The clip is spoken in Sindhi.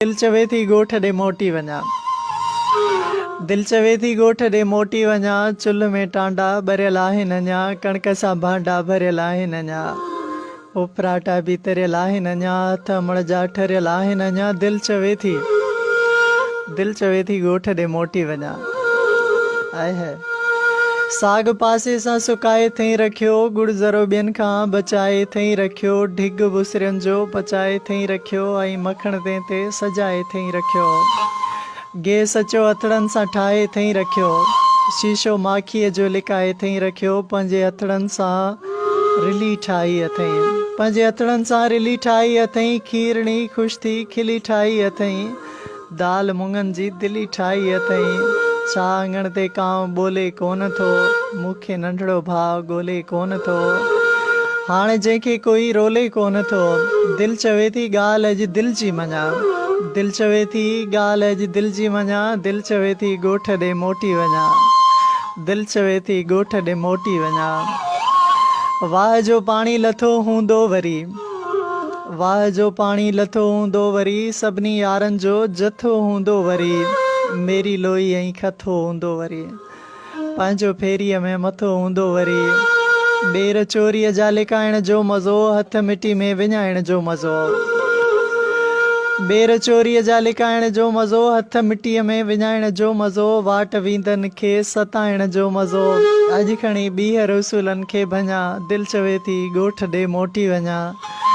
دل چوي ٿي ڳوٺ ڏي موٽي وڃان. دل چوي ٿي ڳوٺ ڏي موٽي وڃان، چلهه ۾ ٽانڊا ٻريل آهن اڃا، ڪڻڪ سان ڀانڊا ڀريل آهن اڃا، اڦراٽا به تريل آهن اڃا، هٿ امڙ جا ٺريل آهن اڃا، دل چوي ٿي دل چوي ٿي ڳوٺ ڏي موٽي وڃان. آئي هاء. ساڳ پاسي سان سڪائي ٿئين رکيو، ڳڙ ذرو ٻين کان بچائي ٿئين رکيو، ڍڳ بصرين جو پچائي ٿئين رکيو ۽ مکڻ تنهن تي سجائي ٿئين رکيو. گيهه سچو هٿڙن سان ٺاهي ٿئين رکيو، شيشو ماکيء جو لڪائي ٿئين رکيو، پنهنجي هٿڙن سان رلي ٺاهي اٿئين. پنهنجي هٿڙن سان رلي ٺاهي اٿئين، کيرڻي خوش ٿي کلي ٺاهي اٿئين. دال مڱن جي دلي ٺاهي اٿئي. ڇا اڱڻ تي ڪانء ٻولي ڪونه ٿو. مون کي ننڍڙو ڀاء ڳولي ڪونه ٿو. هاڻ جنهن کي ڪوئي رولي ڪونه ٿو. دل چوي ٿي ڳالهه اڄ دل جي مڃان. دل چوي ٿي ڳالهه اڄ دل جي مڃان. دل چوي ٿي ڳوٺ ڏي موٽي وڃان. دل چوي ٿي ڳوٺ ڏي موٽي وڃان. واهه جو پاڻي لٿو هوندو وري. واهه جو پاڻي لٿو هوندو وري سڀني يارن جو جٿو هوندو وري ميري لوئي ۽ کٿو هوندو وري پنهنجو ڦيريء ۾ مٿو هوندو وري ٻير چوريء جا لڪائڻ جو مزو هٿ مٽي ۾ وڃائڻ جو مزو ٻير چوريء جا لڪائڻ جو مزو هٿ مٽيء ۾ وڃائڻ جو مزو واٽ ويندن کي ستائڻ جو مزو اڄ کڻي ٻيهر اصولن کي ڀڃان دل چوي ٿي ڳوٺ ڏي موٽي وڃان.